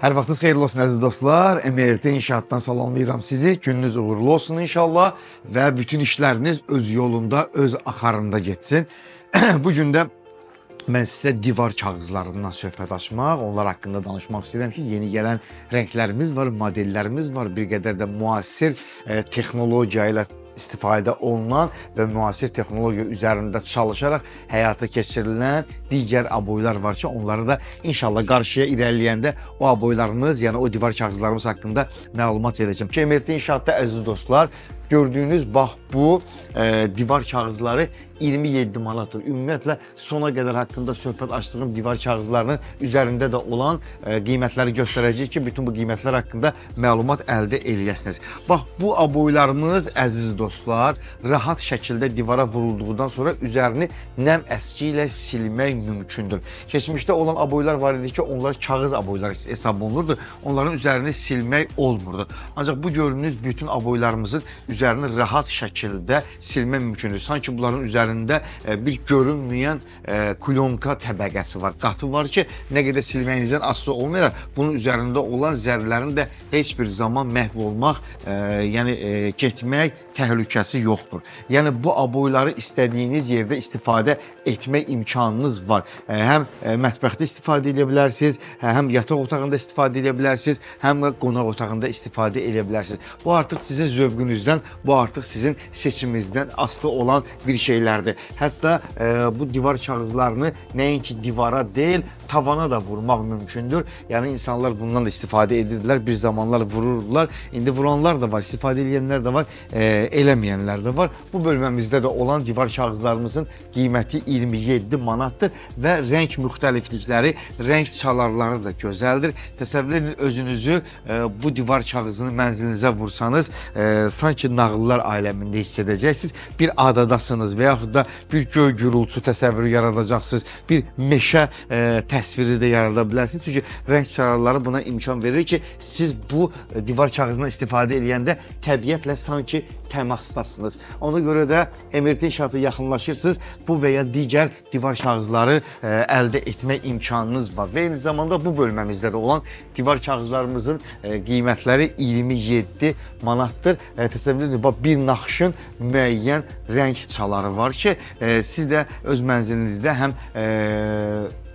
Hər vaxtınız xeyirli olsun əziz dostlar. MRT İnşaatdan salamlayıram sizi. Gününüz uğurlu olsun inşallah və bütün işləriniz öz yolunda, öz axarında getsin. Bu gün də mən sizə divar kağızlarından söhbət açmaq, onlar haqqında danışmaq istəyirəm ki, yeni gələn rənglərimiz var, modellərimiz var, bir qədər də müasir texnologiya ilə istifadə olunan və müasir texnologiya üzərində çalışaraq həyata keçirilən digər aboylar var ki, onları da inşallah qarşıya irəliləyəndə o aboylarımız, yəni o divar kağızlarımız haqqında məlumat verəcəm. Ki, MRT İnşaatda əziz dostlar, gördüyünüz bax bu divar kağızları 27 manatdır. Ümumiyyətlə sona qədər haqqında söhbət açdığım divar kağızlarının üzərində də olan qiymətləri göstərəcəyik ki, bütün bu qiymətlər haqqında məlumat əldə eləyəsiniz. Bax bu aboylarımız əziz dostlar, rahat şəkildə divara vurulduqdan sonra üzərini nəm əski ilə silmək mümkündür. Keçmişdə olan aboylar var idi ki, onlar kağız aboylar hesab olunurdu. Onların üzərini silmək olmurdu. Ancaq bu gördüyünüz bütün aboylarımızın üzərini rahat şəkildə silmək mümkündür. Sanki bunların üzərində bir görünməyən klonka təbəqəsi var, qatı var ki, nə qədər silməyinizdən asılı olmayaraq bunun üzərində olan zərrələrin də heç bir zaman məhv olmaq, yəni getmək təhlükəsi yoxdur. Yəni bu aboyları istədiyiniz yerdə istifadə etmək imkanınız var. Həm mətbəxdə istifadə edə bilərsiniz, həm yataq otağında istifadə edə bilərsiniz, həm də qonaq otağında istifadə edə bilərsiniz. Bu artıq sizin zövqünüzdən, bu artıq sizin seçiminizdən asılı olan bir şeylərdir. Hətta bu divar kağızlarını nəinki divara deyil, tavana da vurmaq mümkündür. Yəni insanlar bundan da istifadə edirdilər, bir zamanlar vururdular. İndi vuranlar da var, istifadə edənlər də var, eləməyənlər də var. Bu bölməmizdə də olan divar kağızlarımızın qiyməti 27 manatdır və rəng müxtəliflikləri, rəng çalarları da gözəldir. Təsəvvür edin özünüzü bu divar kağızını mənzilinizə vursanız, sanki nağıllar aləmində hiss edəcəksiniz. Bir adadasınız və yaxud da bir göy gurultusu təsəvvürü yaradacaqsınız. Bir meşə təsviri də yarada bilərsiniz. Çünki rəng çalarları buna imkan verir ki, siz bu divar kağızından istifadə edəndə təbiətlə sanki təmasdasınız. Ona görə də MRT İnşaata yaxınlaşırsınız, bu və ya digər divar kağızları əldə etmək imkanınız var. Və eyni zamanda bu bölməmizdə də olan divar kağızlarımızın qiymətləri 27 manatdır. Təsəvvür edin, bax bir naxışın müəyyən rəng çaları var ki, siz də öz mənzilinizdə həm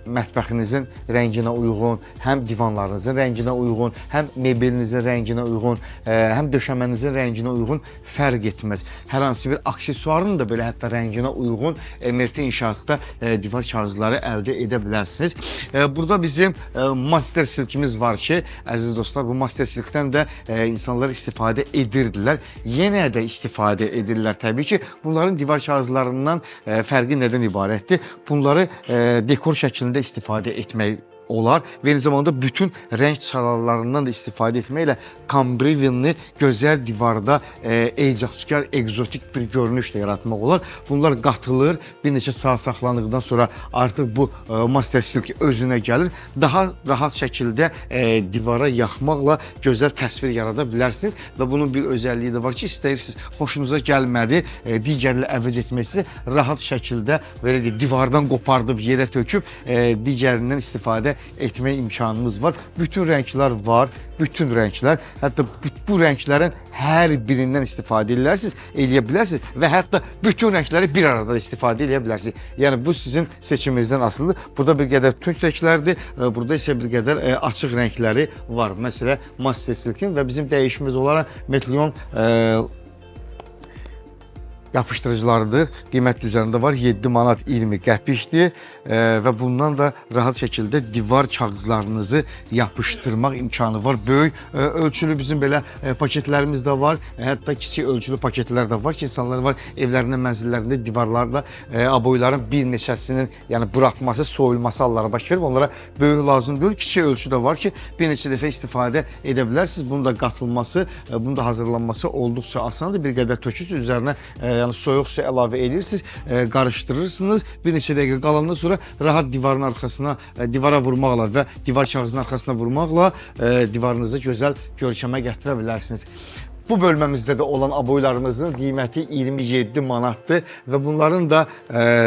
mətbəxinizin rənginə uyğun, həm divanlarınızın rənginə uyğun, həm mebelinizin rənginə uyğun, həm döşəmənizin rənginə uyğun fərq etməz. Hər hansı bir aksesuarın da belə hətta rənginə uyğun MRT İnşaatda divar kağızları əldə edə bilərsiniz. Burada bizim master silkimiz var ki, əziz dostlar, bu master silkdən də insanlar istifadə edirdilər. Yenə də istifadə edirlər təbii ki. Bunların divar kağızlarından fərqi nədən ibarətdir? Bunları dekor şəklində istifadə etmək olar və eyni zamanda bütün rəng çalarlarından da istifadə etməklə Cambrivinni gözəl divarda ecazkar, egzotik bir görünüş də yaratmaq olar. Bunlar qatılır, bir neçə saat saxlandıqdan sonra artıq bu master silk özünə gəlir. Daha rahat şəkildə divara yaxmaqla gözəl təsvir yarada bilərsiniz və bunun bir özəlliyi də var ki, istəyirsiniz, xoşunuza gəlmədi, digərini əvəz etmək istəyirsiniz, rahat şəkildə belə deyək, divardan qopardıb yerə töküb digərindən istifadə etmək imkanımız var. Bütün rənglər var, bütün rənglər. Hətta bu rənglərin hər birindən istifadə elərsiniz, eləyə bilərsiniz və hətta bütün rəngləri bir arada istifadə eləyə bilərsiniz. Yəni bu sizin seçiminizdən asılıdır. Burada bir qədər tünd rənglərdir, burada isə bir qədər açıq rəngləri var. Məsələ Master Silkin və bizim dəyişimiz olaraq Metlion yapışdırıcılarıdır. Qiymət üzərində var 7 manat 20 qəpikdir və bundan da rahat şəkildə divar kağızlarınızı yapışdırmaq imkanı var. Böyük ölçülü bizim belə paketlərimiz də var. Hətta kiçik ölçülü paketlər də var ki, insanlar var evlərində, mənzillərində divarlarda aboyların bir neçəsinin, yəni buraxması, soyulması halları baş verir. Onlara böyük lazım deyil. Kiçik ölçü də var ki, bir neçə dəfə istifadə edə bilərsiniz. Bunun da qatılması, bunun da hazırlanması olduqca asandır. Bir qədər tökürsünüz üzərinə, yəni soyuq su əlavə edirsiniz, qarışdırırsınız. Bir neçə dəqiqə qalandan sonra rahat divarın arxasına, divara vurmaqla və divar kağızının arxasına vurmaqla divarınızı gözəl görkəmə gətirə bilərsiniz. Bu bölməmizdə də olan aboylarımızın qiyməti 27 manatdır və bunların da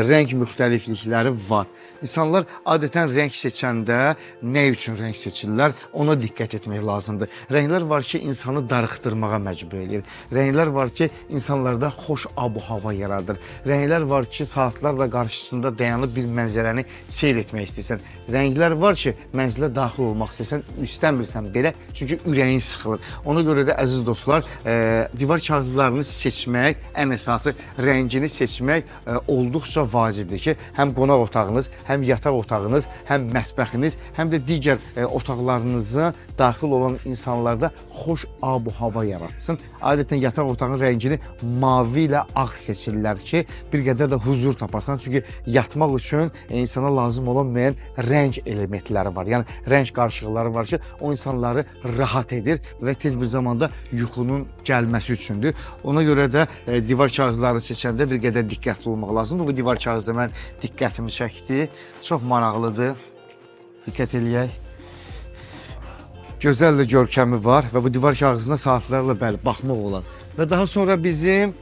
rəng müxtəliflikləri var. İnsanlar adətən rəng seçəndə nə üçün rəng seçirlər, ona diqqət etmək lazımdır. Rənglər var ki, insanı darıxdırmağa məcbur eləyir. Rənglər var ki, insanlarda xoş ab-hava yaradır. Rənglər var ki, saatlarla qarşısında dayanıb bir mənzərəni seyr etmək istəyirsən. Rənglər var ki, mənzilə daxil olmaq istəyirsən, istəmirsən belə, çünki ürəyin sıxılır. Ona görə də əziz dostlar, divar kağızlarını seçmək, ən əsası rəngini seçmək olduqca vacibdir ki, həm qonaq otağınız, həm yataq otağınız, həm mətbəxiniz, həm də digər otaqlarınıza daxil olan insanlarda xoş ab-hava yaratsın. Adətən yataq otağının rəngini mavi ilə ağ seçirlər ki, bir qədər də huzur tapasan. Çünki yatmaq üçün insana lazım olan müəyyən rəng elementləri var. Yəni rəng qarışıqları var ki, o insanları rahat edir və tez bir zamanda yuxunun gəlməsi üçündür. Ona görə də divar kağızlarını seçəndə bir qədər diqqətli olmaq lazımdır. Bu divar kağızı da mən diqqətimi çəkdi. Çox maraqlıdır. Diqqət eləyək. Gözəl də görkəmi var və bu divar kağızına saatlarla bəli baxmaq olar. Və daha sonra bizim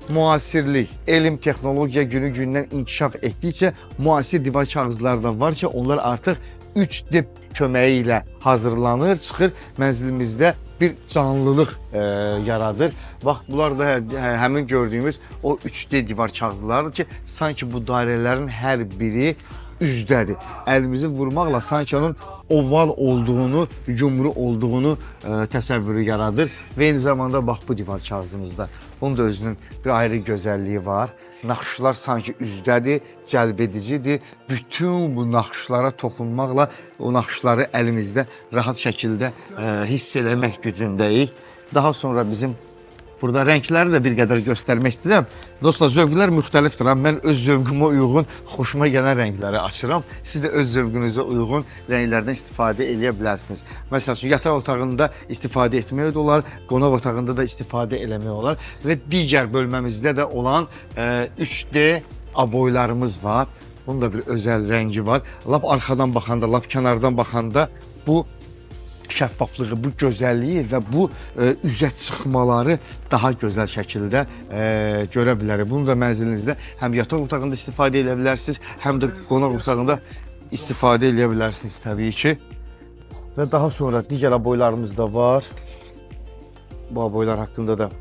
müasirlik, elm, texnologiya günü-gündən inkişaf etdikcə müasir divar kağızları da var ki, onlar artıq 3D köməyi ilə hazırlanır, çıxır mənzilimizdə bir canlılıq yaradır. Bax, bunlar da həmin gördüyümüz o 3D divar kağızlarıdır ki, sanki bu dairələrin hər biri üzdədir. Əlimizi vurmaqla sanki onun oval olduğunu, yumru olduğunu təsəvvürü yaradır. Və eyni zamanda bax bu divar kağızımızda. Bunun da özünün bir ayrı gözəlliyi var. Naxışlar sanki üzdədir, cəlbedicidir. Bütün bu naxışlara toxunmaqla o naxışları əlimizdə rahat şəkildə hiss eləmək gücündəyik. Daha sonra bizim burada rəngləri də bir qədər göstərmək istəyirəm. Dostlar, zövqlər müxtəlifdir. Mən öz zövqümə uyğun, xoşuma gələn rəngləri açıram. Siz də öz zövqünüzə uyğun rənglərdən istifadə eləyə bilərsiniz. Məsəl üçün, yataq otağında istifadə etmək də olar, qonaq otağında da istifadə eləmək olar və digər bölməmizdə də olan 3D aboylarımız var. Bunun da bir özəl rəngi var. Lap arxadan baxanda, lap kənardan baxanda bu şəffaflığı, bu gözəlliyi və bu üzə çıxmaları daha gözəl şəkildə görə bilərik. Bunu da mənzilinizdə həm yataq otağında istifadə edə bilərsiniz, həm də qonaq otağında istifadə edə bilərsiniz təbii ki. Və daha sonra digər aboylarımız da var. Bu aboylar haqqında da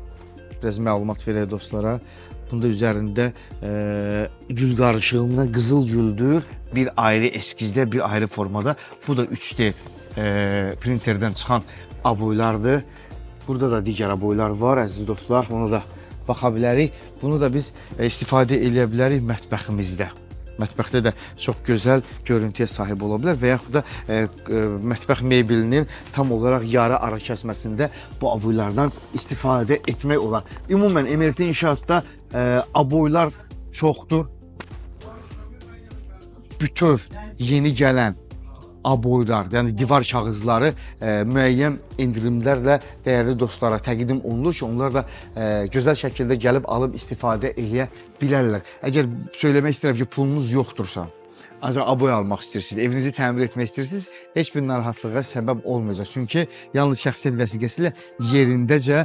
biraz məlumat verək dostlara. Bunda üzərində gül qarışığından qızıl güldür. Bir ayrı eskizdə, bir ayrı formada. Bu da 3D printerdən çıxan aboylardır. Burada da digər aboylar var əziz dostlar. Bunu da baxa bilərik. Bunu da biz istifadə eləyə bilərik mətbəximizdə. Mətbəxdə də çox gözəl görüntüyə sahib ola bilər və yaxud da mətbəx mebelinin tam olaraq yarı ara kəsməsində bu aboylardan istifadə etmək olar. Ümumən MRT inşaatda aboylar çoxdur. Bütöv yeni gələn aboylar, yəni divar kağızları müəyyən endirimlərlə dəyərli dostlara təqdim olunur ki, onlar da gözəl şəkildə gəlib alıb istifadə eləyə bilərlər. Əgər söyləmək istəyirəm ki, pulunuz yoxdursa, ancaq aboy almaq istəyirsiniz, evinizi təmir etmək istəyirsiniz, heç bir narahatlığa səbəb olmayacaq. Çünki yalnız şəxsiyyət vəsiqəsi ilə yerindəcə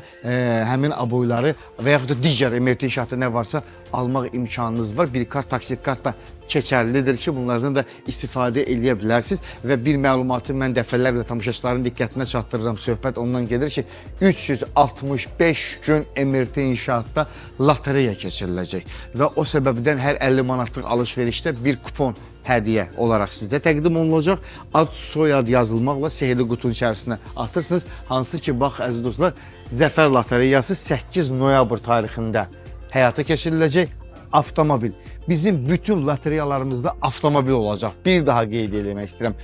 həmin aboyları və yaxud da digər MRT inşaatda nə varsa almaq imkanınız var. Bir kart, taksit kart da keçərlidir ki, bunlardan da istifadə eləyə bilərsiniz. Və bir məlumatı mən dəfələrlə tamaşaçıların diqqətinə çatdırıram. Söhbət ondan gedir ki, 365 gün MRT inşaatda lotereya keçiriləcək və o səbəbdən hər 50 manatlıq alış-verişdə bir kupon hədiyyə olaraq sizdə təqdim olunacaq. Ad, soyad yazılmaqla sehrli qutunun içərisinə atırsınız. Hansı ki, bax əziz dostlar, Zəfər lotereyası 8 noyabr tarixində həyata keçiriləcək. Avtomobil. Bizim bütün lotereyalarımızda avtomobil olacaq. Bir daha qeyd eləmək istəyirəm.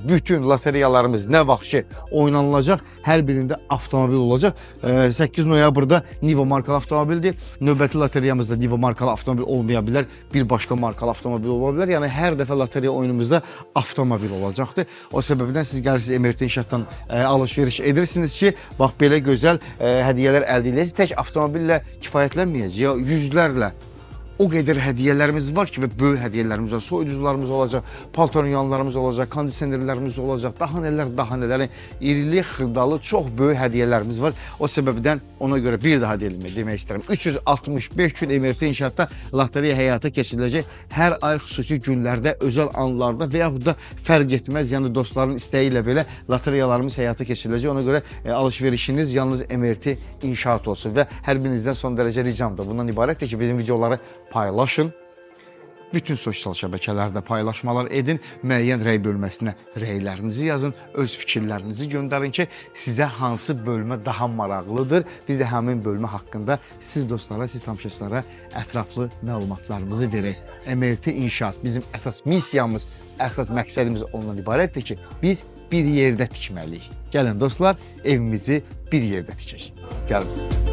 Bütün lotereyalarımız nə vaxt ki oynanılacaq, hər birində avtomobil olacaq. 8 noyabrda Niva markalı avtomobildir. Növbəti lotereyamızda Niva markalı avtomobil olmaya bilər, bir başqa markalı avtomobil ola bilər. Yəni hər dəfə lotereya oyunumuzda avtomobil olacaqdır. O səbəbdən siz gəlirsiniz MRT inşaatdan alış-veriş edirsiniz ki, bax belə gözəl hədiyyələr əldə edirsiniz. Tək avtomobillə kifayətlənməyəcək, yüzlərlə O qədər hədiyyələrimiz var ki və böyük hədiyyələrimiz var. Soyuducularımız olacaq, paltaryanlarımız olacaq, kondisionerlərimiz olacaq, daha nələr, daha nələr. İrili, xırdalı çox böyük hədiyyələrimiz var. O səbəbdən ona görə bir daha demək istəyirəm. 365 gün MRT İnşaatda lotereya həyata keçiriləcək. Hər ay xüsusi günlərdə, özəl anlarda və yaxud da fərq etməz, yəni dostların istəyi ilə belə lotereyalarımız həyata keçiriləcək. Ona görə alış-verişiniz yalnız MRT İnşaat olsun və hər birinizdən son dərəcə ricam da bundan ibarətdir ki, bizim videoları paylaşın. Bütün sosial şəbəkələrdə paylaşmalar edin, müəyyən rəy bölməsinə rəylərinizi yazın, öz fikirlərinizi göndərin ki, sizə hansı bölmə daha maraqlıdır. Biz də həmin bölmə haqqında siz dostlara, siz tamaşaçılara ətraflı məlumatlarımızı verək. MRT İnşaat bizim əsas missiyamız, əsas məqsədimiz ondan ibarətdir ki, biz bir yerdə tikməliyik. Gəlin dostlar, evimizi bir yerdə tikək. Gəlin.